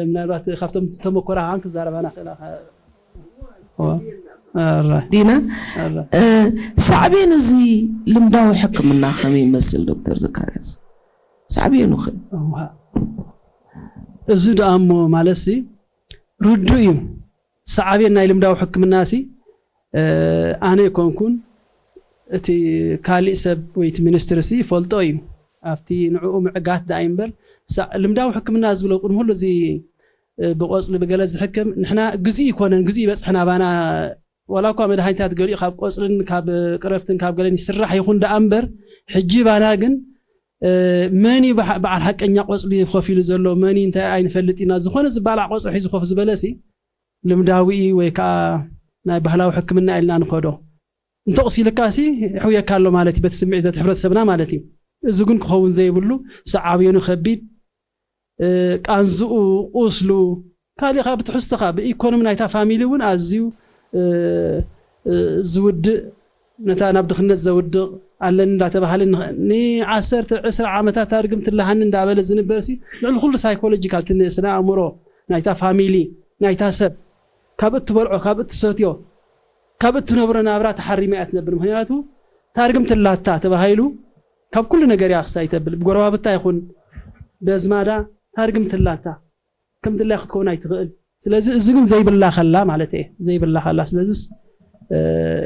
ምናልባት ካብቶም ዝተመኮራ ከዓን ክዛረባና ክእላ ዲና ሳዕቤን እዚ ልምዳዊ ሕክምና ከመይ ይመስል ዶክተር ዘካርያስ ሳዕቤኑ ኸ እዚ ደኣ እሞ ማለት ሲ ርዱ እዩ ሳዕቤን ናይ ልምዳዊ ሕክምና ሲ ኣነ ይኮንኩን እቲ ካሊእ ሰብ ወይ እቲ ሚኒስትሪ ሲ ይፈልጦ እዩ ኣብቲ ንዕኡ ምዕጋት ደኣ እምበር ልምዳዊ ሕክምና ዝብሎ ቅድሚ ሁሉ እዚ ብቆፅሊ ብገለ ዝሕክም ንሕና ግዝኡ ይኮነን ግዝኡ ይበፅሐና ባና ዋላ እኳ መድሃኒታት ገሊኡ ካብ ቆፅልን ካብ ቅረፍትን ካብ ገለን ይስራሕ ይኹን ደኣ እምበር ሕጂ ባና ግን መን እዩ በዓል ሓቀኛ ቆፅሊ ኮፍ ኢሉ ዘሎ መን እንታይ ኣይንፈልጥ ኢና ዝኾነ ዝባላዕ ቆፅሊ ሒዙ ኮፍ ዝበለ ሲ ልምዳዊ ወይ ከዓ ናይ ባህላዊ ሕክምና ኢልና ንኸዶ እንተቑሲልካ ሲ ይሕውየካ ኣሎ ማለት እዩ በቲ ስምዒት በቲ ሕብረተሰብና ማለት እዩ እዚ ግን ክኸውን ዘይብሉ ሰዓብዮኑ ከቢድ ቃንዝኡ ቁስሉ ካሊእ ከዓ ብትሕዝቶ ከዓ ብኢኮኖሚ ናይታ ፋሚሊ እውን ኣዝዩ ዝውድእ ነታ ናብ ድኽነት ዘውድቕ ኣለኒ እንዳተባሃለ ንዓሰርተ ዕስራ ዓመታት ኣድግም ትለሃኒ እንዳበለ ዝንበር ሲ ልዕሊ ኩሉ ሳይኮሎጂካል እቲ ስነ ኣእምሮ ናይታ ፋሚሊ ናይታ ሰብ ካብ እትበልዖ ካብ እትሰትዮ ካብ እትነብሮ ናብራ ተሓሪማ እያ ትነብር ምክንያቱ ታርግም ትላታ ተባሂሉ ካብ ኩሉ ነገር እያ ክሳይ ተብል ብጎረባብታ ይኹን በዝማዳ ታርግም ትላታ ከም ድላይ ክትከውን ኣይትኽእል ስለዚ እዚ ግን ዘይብላ ከላ ማለት እየ ዘይብላ ከላ ስለዚስ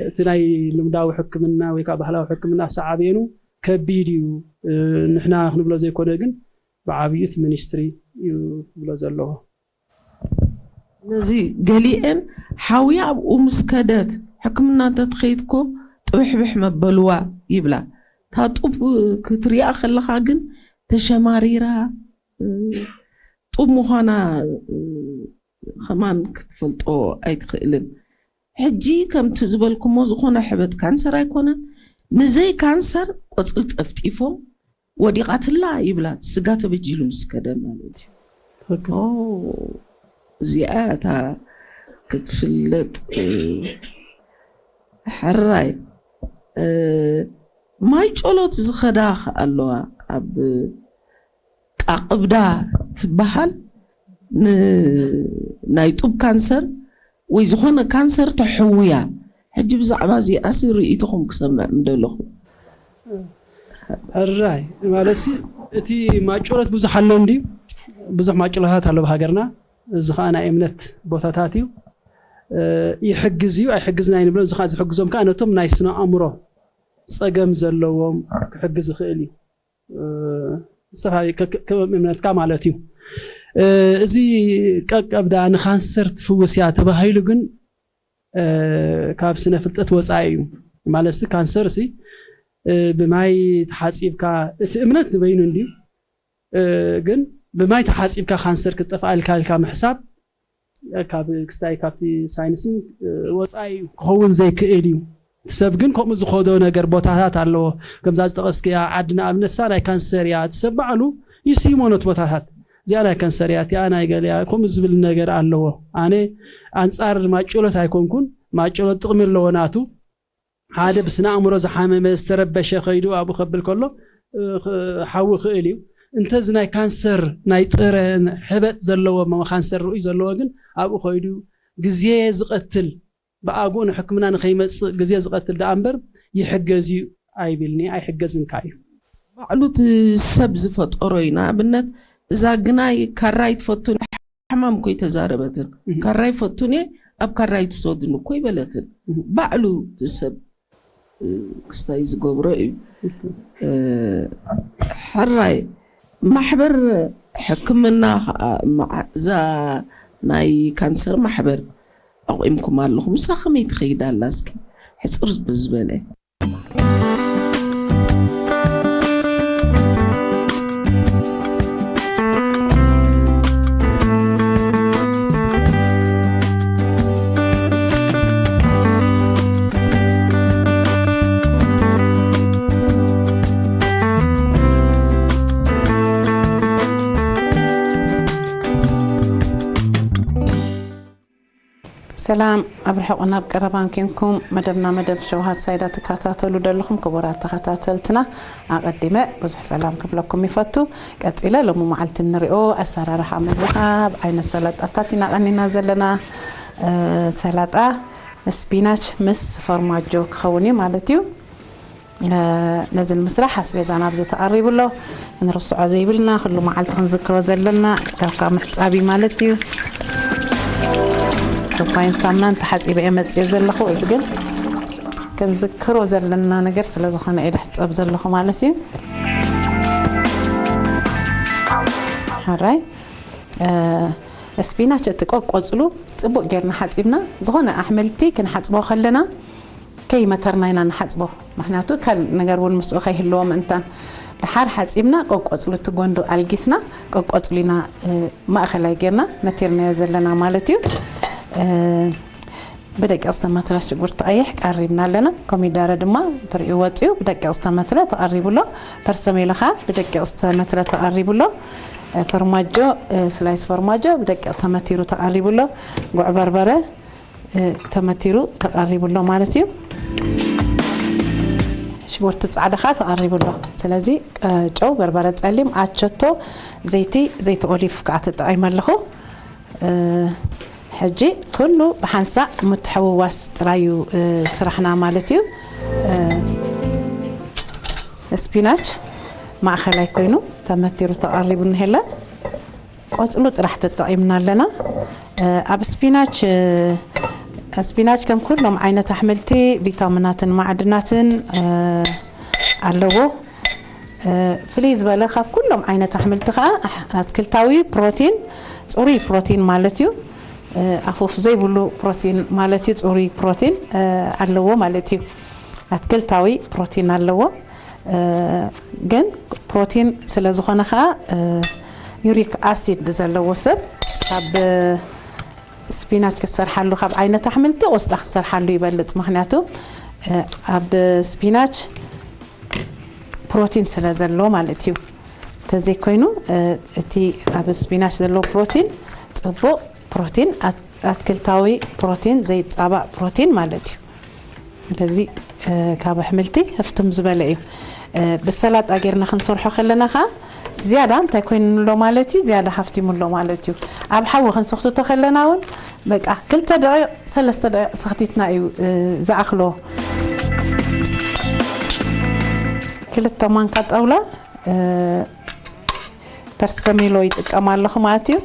እቲ ናይ ልምዳዊ ሕክምና ወይ ከዓ ባህላዊ ሕክምና ሰዓብየኑ ከቢድ እዩ ንሕና ክንብሎ ዘይኮነ ግን ብዓብዩ እቲ ሚኒስትሪ እዩ ክብሎ ዘለዎ ነዚ ገሊአን ሓውያ ኣብኡ ምስ ከደት ሕክምና እንተትኸይድኮ ጥብሕብሕ መበልዋ ይብላ። እታ ጡብ ክትሪኣ ከለኻ ግን ተሸማሪራ፣ እ፣ ጡብ ምዃና፣ እ፣ ከማን ክትፈልጦ ኣይትኽእልን። ሕጂ ከምቲ ዝበልኩሞ ዝኾነ ሕበት ካንሰር ኣይኮነን። ንዘይ ካንሰር ቆጽሊ ጠፍጢፎም ወዲቓትላ ይብላ፣ ስጋ ተበጂሉ ምስ ከደ ማለት እዩ። ትኽክል። ኦ፣ እዚኣ እታ ክትፍለጥ፣ እ፣ ሕራይ፣ እ፣ ማይ ጮሎት ዝኸዳ ከ ኣለዋ። ኣብ ቃቕብዳ ትበሃል ን-፣ ናይ ጡብ ካንሰር ወይ ዝኾነ ካንሰር ተሕውያ። ሕጂ ብዛዕባ እዚኣሲ ርእይቶኹም ክሰምዕ ምደለኹ። ሕራይ፣ ማለትሲ እቲ ማይ ጮሎት ብዙሕ ኣሎ እንድዩ፣ ብዙሕ ማይ ጮሎታት ኣሎ ብሃገርና። እዚ ኸኣ ናይ እምነት ቦታታት እዩ። እ፣ ይሕግዝ እዩ ኣይሕግዝን ኣይንብሎን። እዚ ኸኣ ዝሕግዞም ከኣ ነቶም ናይ ስነ ኣእምሮ ጸገም ዘለዎም ክሕግዝ ይኽእል እዩ። እ፣ ዝተፈላለዩ ከ-፣ ከ-፣ ከም እምነትካ ማለት እዩ። እ፣ እዚ ቀቀብዳ ንካንሰር ትፍውስ እያ ተባሂሉ ግን፣ እ፣ ካብ ስነ ፍልጠት ወጻኢ እዩ። ማለትሲ ካንሰርሲ፣ እ፣ ብማይ ተሓጺብካ፣ እቲ እምነት ንበይኑ እንድዩ፣ እ፣ ግን ብማይ ተሓጺብካ ካንሰር ክትጠፍኣ ኢልካ፣ ኢልካ ምሕሳብ ካብ ክስታይ ካብቲ ሳይንስን፣ እ፣ ወጻኢ እዩ፣ ክኸውን ዘይክእል እዩ። እቲ ሰብ ግን ከምኡ ዝኸዶ ነገር ቦታታት ኣለዎ። ከምዛ ዝጠቐስክያ ዓዲ ንኣብነት እሳ ናይ ካንሰር እያ። እቲ ሰብ ባዕሉ ይስይሞ ነቲ ቦታታት። እዚኣ ናይ ካንሰር እያ፣ እቲኣ ናይ ገለ እያ፣ ከምኡ ዝብል ነገር ኣለዎ። ኣነ ኣንጻር ማይ ጮሎት ኣይኮንኩን። ማይ ጮሎት ጥቕሚ ኣለዎ ናቱ። ሓደ ብስነ ኣእምሮ ዝሓመመ ዝተረበሸ ከይዱ ኣብኡ ከብል ከሎ፣ እ፣ ኽ-፣ ሓዊ ክእል እዩ። እንተዚ ናይ ካንሰር ናይ ጥረ ሕበጥ ዘለዎ ም-፣ ካንሰር ርኡይ ዘለዎ ግን ኣብኡ ከይዱ ግዜ ዝቐትል፣ ብኣግኡ ንሕክምና ንኸይመጽእ ግዜ ዝቐትል ደኣ እምበር ይሕገዝ እዩ ኣይብልኒ፣ ኣይሕገዝን ከኣ እዩ። ባዕሉ እቲ ሰብ ዝፈጠሮ እዩ። ንኣብነት እዛ ግናይ ካራ ኣይትፈቱን፣ ሕማም እኮ ኣይተዛረበትን። እህ። ካራ ኣይፈቱን እየ፣ ኣብ ካራ ኣይትሰዱን እኮ ኣይበለትን። እህ። ባዕሉ እቲ ሰብ፣ እ፣ ክስታይ ዝገብሮ እዩ። እህ። እ፣ ሕራይ ማሕበር ሕክምና ኸኣ መዓ-፣ እዛ ናይ ካንሰር ማሕበር ኣቑምኩም ኣለኹም። ንሳ ከመይ ትኸይድ ኣላ? እስኪ ሕጽር ብዝበለ። ሰላም፣ ኣብ ርሑቕን ኣብ ቀረባን ኬንኩም መደብና መደብ ሸውሃት ሳይዳ ትከታተሉ ዘለኹም ክቡራት ተኸታተልትና፣ ኣቐዲመ ብዙሕ ሰላም ክብለኩም ይፈቱ። ቀጺለ ሎሚ መዓልቲ እንሪኦ ኣሰራርሓ ምግብኻ፣ ኣብ ዓይነት ሰላጣታት ኢና ቀኒና ዘለና። እ፣ ሰላጣ ስፒናች ምስ ፎርማጆ ክኸውን እዩ ማለት እዩ። እ፣ ነዚ ንምስራሕ ኣስቤዛና ኣብዚ ተቐሪቡ ኣሎ። ክንርስዖ ዘይብልና፣ ኩሉ መዓልቲ ክንዝክሮ ዘለና፣ ጨውካ ምሕጻብ እዩ ማለት እዩ። ዱኳይን ሳሙናን ተሓጺበ እየ መጽየ ዘለኹ። እዚ ግን ክንዝክሮ ዘለና ነገር ስለ ዝኾነ እየ ድሕጸብ ዘለኹ ማለት እዩ። ሕራይ፣ እ፣ ስፒናች እቲ ቆቆጽሉ ጽቡቕ ጌርና ሓጺብና፣ ዝኾነ ኣሕምልቲ ክንሓጽቦ ከለና ከይመተርና ኢና ንሓጽቦ። ምኽንያቱ ካልእ ነገር እውን ምስኡ ከይህልዎ ምእንታን። ደሓር ሓጺብና ቆቆጽሉ እቲ ጎንዱ ኣልጊስና ቆቆጽሉ ኢና፣ እ፣ ማእኸላይ ጌርና መቲርናዮ ዘለና ማለት እዩ። እ፣ ብደቂቕ ዝተመትረ ሽጉርቲ ቀይሕ ቀሪብና ኣለና። ኮሚደረ ድማ ብሪኡ ወጺኡ ብደቂቕ ዝተመትረ ተቐሪቡ ኣሎ። ፐርሰሜሎ ኸኣ ብደቂቕ ዝተመትረ ተቐሪቡ ኣሎ። እ፣ ፎርማጆ፣ እ፣ ስላይስ ፎርማጆ ብደቂቕ ተመቲሩ ተቐሪቡ ኣሎ። ጉዕ በርበረ፣ እ፣ ተመቲሩ ተቐሪቡ ኣሎ ማለት እዩ። ሽጉርቲ ጻዕዳ ኸኣ ተቐሪቡ ኣሎ። ስለዚ፣ እ፣ ጨው፣ በርበረ ጸሊም፣ ኣቸቶ፣ ዘይቲ፣ ዘይቲ ኦሊቭ ከኣ ተጠቒመ ኣለኹ። እ፣ ሕጂ ኩሉ ብሓንሳእ ምትሕውዋስ ጥራይ እዩ፣ እ፣ ስራሕና ማለት እዩ። እ፣ ስፒናች ማእኸላይ ኮይኑ ተመቲሩ ተቐሪቡ እኒሄለ። ቆጽሉ ጥራሕ ተጠቒምና ኣለና። እ፣ ኣብ ስፒናች፣ እ፣ ስፒናች ከም ኩሎም ዓይነት ኣሕምልቲ ቪታሚናትን ማዕድናትን፣ እ፣ ኣለዎ። እ፣ ፍልይ ዝበለ ካብ ኩሎም ዓይነት ኣሕምልቲ ኸኣ ኣሕ-፣ ኣትክልታዊ ፕሮቲን፣ ጽሩይ ፕሮቲን ማለት እዩ። ኣፉፍ ዘይብሉ ፕሮቲን ማለት እዩ። ጽሩይ ፕሮቲን ኣለዎ ማለት እዩ። ኣትክልታዊ ፕሮቲን ኣለዎ። ግን ፕሮቲን ስለ ዝኾነ ከዓ ዩሪክ ኣሲድ ዘለዎ ሰብ ካብ ስፒናች ክትሰርሓሉ፣ ካብ ዓይነት ኣሕምልቲ ቆስጣ ክትሰርሓሉ ይበልጽ። ምክንያቱ ኣብ ስፒናች ፕሮቲን ስለ ዘሎ ማለት እዩ። እንተዘይኮይኑ እቲ ኣብ ስፒናች ዘሎ ፕሮቲን ጽቡቕ ፕሮቲን፣ ኣትክልታዊ ፕሮቲን፣ ዘይጻባእ ፕሮቲን ማለት እዩ። ስለዚ ካብ ኣሕምልቲ ህፍትም ዝበለ እዩ። ብሰላጣ ጌርና ክንሰርሖ ከለና ኸዓ ዝያዳ እንታይ ኮይኑሎ ማለት እዩ? ዝያዳ ሃፍቲሙሎ ማለት እዩ። ኣብ ሓዊ ክንሰኽትቶ ከለና እውን በቃ ክልተ ደቂቕ ሰለስተ ደቂቕ ሰኽቲትና እዩ ዝኣኽሎ። ክልተ ማንካ ጣውላ ፐርሰሜሎ ይጥቀም ኣለኹ ማለት እዩ።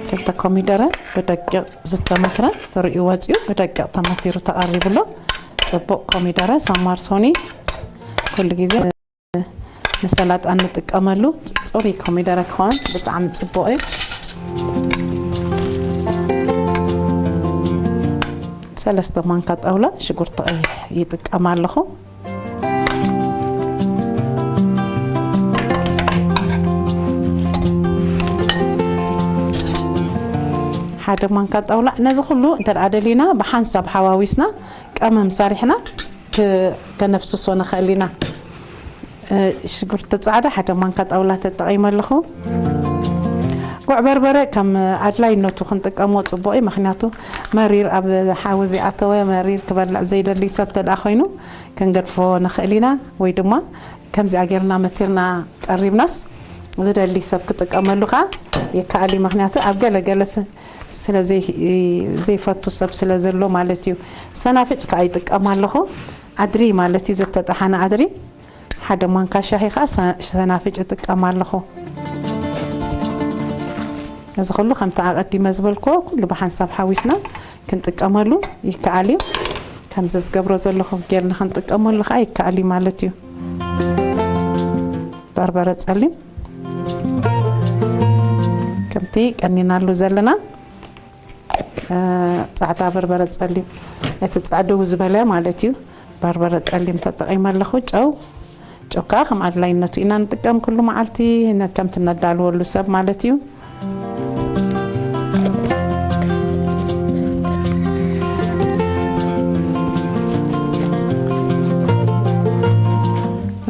ክልተ ኮሚደረ ብደቂቕ ዝተመትረ ፍሪኡ ወፂኡ ብደቂቕ ተመቲሩ ተቐሪብሎ። ፅቡቕ ኮሚደረ ሳማርሶኒ ኩሉ ግዜ ንሰላጣ እንጥቀመሉ ጽሩይ ኮሚደረ ክኸውን ብጣዕሚ ጽቡቕ እዩ። ሰለስተ ማንካ ጣውላ ሽጉርቲ ቀይሕ ይጥቀም ኣለኹ። ሓደ ማንካ ጣውላ። ነዚ ኩሉ እንተ ደኣ ደሊና ብሓንሳብ ሓዋዊስና ቀመም ሰሪሕና ከነፍስሶ ንኽእል ኢና። ሽጉርቲ ጻዕዳ ሓደ ማንካ ጣውላ ተጠቒመ ኣለኹ። ጉዕ በርበረ ከም ኣድላይነቱ ክንጥቀሞ ጽቡቕ እዩ። ምኽንያቱ መሪር ኣብ ሓዊ ዘይኣተወ መሪር ክበልዕ ዘይደሊ ሰብ ተደኣ ኮይኑ ክንገድፎ ንኽእል ኢና፣ ወይ ድማ ከምዚኣ ጌርና መቲርና ቀሪብናስ ዝደሊ ሰብ ክጥቀመሉ ከኣ ይከኣል እዩ። ምኽንያቱ ኣብ ገለ ገለ ስ-፣ ስለ ዘይ-፣ ዘይፈቱ ሰብ ስለ ዘሎ ማለት እዩ። ሰናፍጭ ከኣ ይጥቀም ኣለኹ። ኣድሪ ማለት እዩ፣ ዝተጠሓነ ኣድሪ። ሓደ ማንካ ሻሂ ከኣ ሰ-፣ ሰናፍጭ እጥቀም ኣለኹ። እዚ ኩሉ ከምቲ ኣቐዲመ ዝበልክዎ ኩሉ ብሓንሳብ ሓዊስና ክንጥቀመሉ ይከኣል እዩ። ከምዚ ዝገብሮ ዘለኹ ጌርና ክንጥቀመሉ ከኣ ይከኣል እዩ ማለት እዩ። በርበረ ጸሊም ከምቲ ቀኒናሉ ዘለና፣ እ፣ ጻዕዳ በርበረ ጸሊም፣ እቲ ጽዕድው ዝበለ ማለት እዩ። በርበረ ጸሊም ተጠቒመ ኣለኹ። ጨው፣ ጨው ከኣ ከም ኣድላይነቱ ኢና ንጥቀም ኩሉ መዓልቲ፣ ነ-፣ ከምቲ ነዳልወሉ ሰብ ማለት እዩ።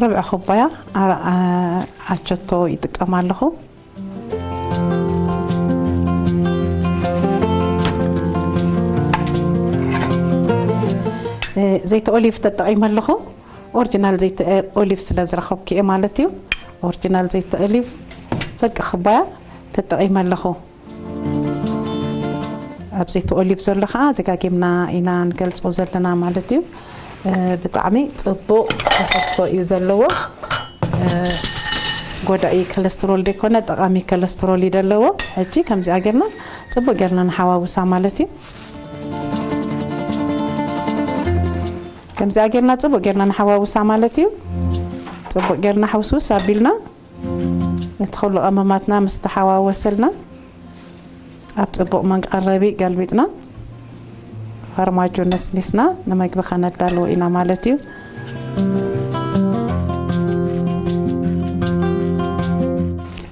ርብዒ ኩባያ ኣ-፣ ኣ-፣ ኣቸቶ ይጥቀም ኣለኹ። እ፣ ዘይቲ ኦሊቭ ተጠቒመ ኣለኹ። ኦሪጂናል ዘይቲ ኦሊቭ ስለ ዝረኸብኩ እየ ማለት እዩ። ኦሪጂናል ዘይቲ ኦሊቭ በቂ ኩባያ ተጠቒመ ኣለኹ። ኣብ ዘይቲ ኦሊቭ ዘሎ ከዓ ደጋጊምና ኢና ንገልጾ ዘለና ማለት እዩ። እ፣ ብጣዕሚ ጽቡቕ ትሕዝቶ እዩ ዘለዎ። እ፣ ጎዳኢ ኮለስትሮል ዘይኮነ ጠቓሚ ኮለስትሮል እዩ ዘለዎ። ሕጂ ከምዚኣ ጌርና ጽቡቕ ጌርና ንሓዋውሳ ማለት እዩ። ከምዚኣ ጌርና ጽቡቕ ጌርና ንሓዋውሳ ማለት እዩ። ጽቡቕ ጌርና ሕውስውስ ኣቢልና ነቲ ኩሉ ቀመማትና ምስ ተሓዋወሰልና ኣብ ጽቡቕ መቀረቢ ገልቢጥና ፋርማጆ ነስኒስና ንመግቢ ከነዳልዎ ኢና ማለት እዩ።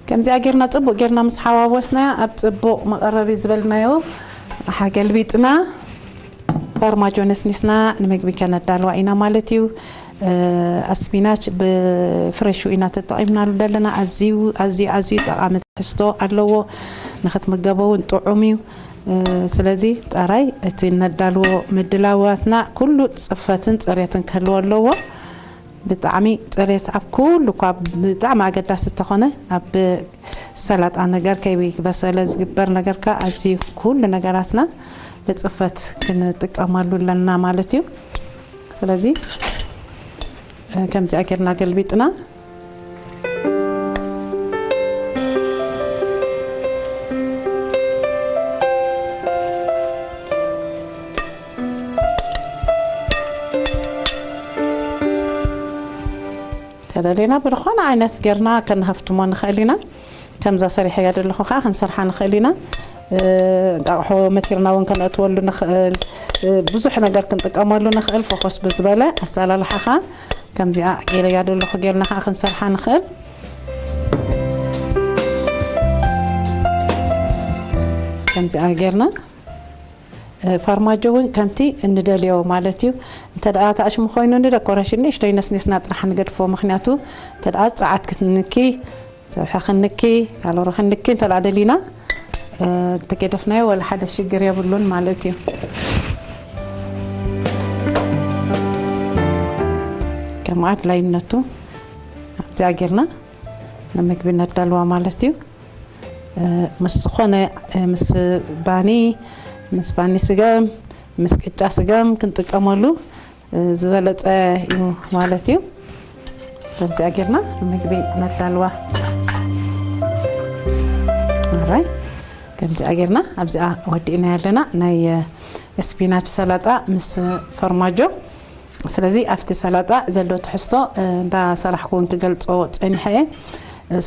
ከምዚኣ ጌርና ጽቡቕ ጌርና ምስ ሓዋወስናያ ኣብ ጽቡቕ መቐረቢ ዝበልናዮ ኣሓ ገልቢጥና ፋርማጆ ነስኒስና ንምግቢ ከነዳልዋ ኢና ማለት እዩ። እ፣ ኣስፒናች ብፍሬሹ ኢና ተጠቒምናሉ ዘለና። ኣዝዩ፣ ኣዝዩ፣ ኣዝዩ ጠቓሚ ትሕዝቶ ኣለዎ። ንኽትምገቦ እውን ጥዑም እዩ። እ፣ ስለዚ ጥራይ እቲ ነዳልዎ ምድላዋትና ኩሉ ጽፈትን ጽሬትን ክህልዎ ኣለዎ። ብጣዕሚ ጽሬት ኣብ ኩሉ እኳ ብጣዕሚ ኣገዳሲ እንተኾነ፣ ኣብ ሰላጣ ነገር ከይበሰለ ዝግበር ነገር ከኣ ኣዝዩ ኩሉ ነገራትና ብጽፈት ክንጥቀመሉ ኣለና ማለት እዩ። ስለዚ፣ እ፣ ከምዚኣ ጌርና ገልቢጥና ተደሊና ብዝኾነ ዓይነት ጌርና ከነሃፍትሞ ንኽእል ኢና። ከምዛ ሰሪሐያ ዘለኹ ከዓ ክንሰርሓ ንኽእል ኢና። እንቃቑሖ መቲርና እውን ከነእትወሉ ንኽእል። ብዙሕ ነገር ክንጥቀመሉ ንኽእል። ፎኮስ ብዝበለ ኣሰላልሓኻ ከምዚኣ ገይረያ ዘለኹ ጌርና ከዓ ክንሰርሓ ንኽእል። ከምዚኣ ጌርና ፋርማጆ እውን ከምቲ እንደልዮ ማለት እዩ። እንተ ደኣ ታእሽሙ ኮይኑ ንደኮሬሽን ንእሽተይ ነስኒስና ጥራሕ ንገድፎ፣ ምክንያቱ እንተ ደኣ ጸዓት ክትንኪ፣ ጸብሒ ክንኪ፣ ካሎሪ ክንኪ እንተ ደኣ ደሊና፣ እንተገደፍናዮ ወላ ሓደ ሽግር የብሉን ማለት እዩ። ከም ኣድላይነቱ ኣብዚኣ ጌርና ንምግቢ ነዳልዋ ማለት እዩ። ምስ ዝኾነ ምስ ባኒ፣ ምስ ባኒ ስገም፣ ምስ ቅጫ ስገም ክንጥቀመሉ ዝበለፀ እዩ ማለት እዩ። ከምዚኣ ጌርና ምግቢ ነዳልዋ። ኣራይ ከምዚኣ ጌርና ኣብዚኣ ወዲእና ያለና ናይ ስፒናች ሰላጣ ምስ ፈርማጆ። ስለዚ ኣብቲ ሰላጣ ዘሎ ትሕዝቶ እንዳሰራሕኩ እውን ክገልጾ ጸኒሐ እየ።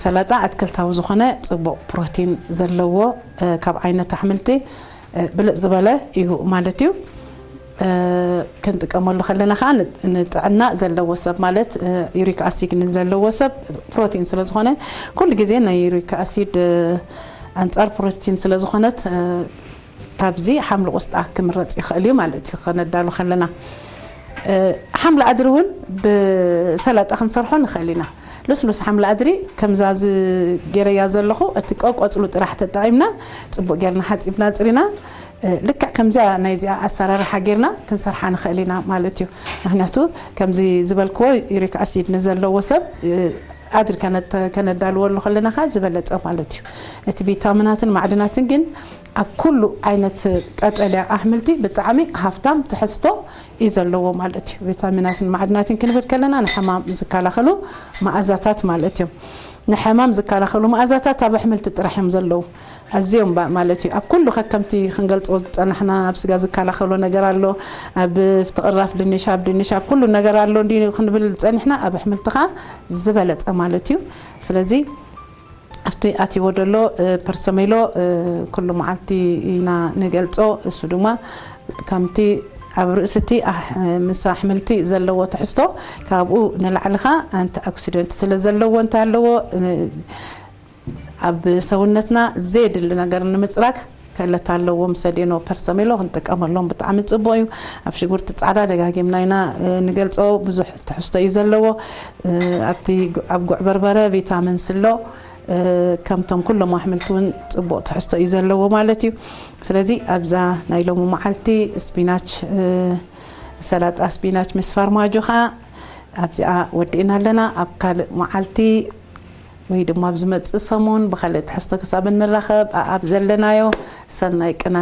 ሰላጣ ኣትክልታዊ ዝኾነ ጽቡቕ ፕሮቲን ዘለዎ ካብ ዓይነት ኣሕምልቲ ብልጽ ዝበለ እዩ ማለት እዩ። ክንጥቀመሉ ከለና ከዓ ንጥዕና ዘለዎ ሰብ ማለት ዩሪክ ኣሲድ ንዘለዎ ሰብ ፕሮቲን ስለዝኾነ ኩሉ ግዜ ናይ ዩሪክ ኣሲድ ኣንጻር ፕሮቲን ስለዝኾነት ካብዚ ሓምሊ ቁስጣ ክምረጽ ይኽእል እዩ ማለት እዩ። ከነዳሉ ከለና ሓምሊ ኣድሪ እውን ብሰላጣ ክንሰርሖ ንኽእል ኢና። ልስሉስ ሓምሊ ኣድሪ ከምዛ ገይረያ ዘለኹ እቲ ቆቆፅሉ ጥራሕ ተጠቒምና ፅቡቅ ጌርና ሓፂብና ፅሪና ልክዕ ከምዚኣ ናይዚኣ ኣሰራርሓ ጌርና ክንሰርሓ ንኽእል ኢና ማለት እዩ። ምክንያቱ ከምዚ ዝበልክዎ ዩሪክ ኣሲድ ንዘለዎ ሰብ ኣድሪ ከነዳልወሉ ከለና ከዓ ዝበለፀ ማለት እዩ። እቲ ቪታሚናትን ማዕድናትን ግን ኣብ ኩሉ ዓይነት ቀጠልያ ኣሕምልቲ ብጣዕሚ ሃፍታም ትሕዝቶ እዩ ዘለዎ ማለት እዩ። ቪታሚናትን ማዕድናትን ክንብል ከለና ንሕማም ዝከላኸሉ መኣዛታት ማለት እዮም። ንሕማም ዝከላኸሉ መኣዛታት ኣብ ኣሕምልቲ ጥራሕ እዮም ዘለዉ። ኣዝዮም ማለት እዩ ኣብ ኩሉ ከከምቲ ክንገልፆ ዝፀናሕና ኣብ ስጋ ዝከላኸሎ ነገር ኣሎ፣ ኣብ ተቕራፍ ድንሽ ኣብ ድንሽ ኣብ ኩሉ ነገር ኣሎ እንዲ ክንብል ፀኒሕና ኣብ ኣሕምልቲ ከዓ ዝበለፀ ማለት እዩ። ስለዚ ኣብቲ ኣትይዎ ዘሎ ፐርሰሜሎ ኩሉ መዓልቲ ኢና ንገልፆ። እሱ ድማ ከምቲ ኣብ ርእስቲ ምስ ኣሕምልቲ ዘለዎ ትሕዝቶ ካብኡ ንላዕልኻ ኣንቲ ኦክሲደንት ስለ ዘለዎ እንታይ ኣለዎ ኣብ ሰውነትና ዘየድሊ ነገር ንምፅራግ ክእለት ኣለዎም። ሰዴኖ ፐርሰሜሎ ክንጥቀመሎም ብጣዕሚ ፅቡቅ እዩ። ኣብ ሽጉርቲ ፃዕዳ ደጋጊምና ኢና ንገልፆ፣ ብዙሕ ትሕዝቶ እዩ ዘለዎ። ኣብቲ ኣብ ጉዕ በርበረ ቪታሚን ስሎ ከምቶም ኩሎም ኣሕምልቲ እውን ፅቡቅ ትሕዝቶ እዩ ዘለዎ ማለት እዩ። ስለዚ ኣብዛ ናይ ሎሚ መዓልቲ ስፒናች ሰላጣ ስፒናች ምስ ፋርማጆ ከዓ ኣብዚኣ ወዲእና ኣለና። ኣብ ካልእ መዓልቲ ወይ ድማ ኣብ ዝመጽእ ሰሙን ብኻልእ ትሕዝቶ ክሳብ እንራኸብ ኣኣብ ዘለናዮ ሰናይ ቅነ።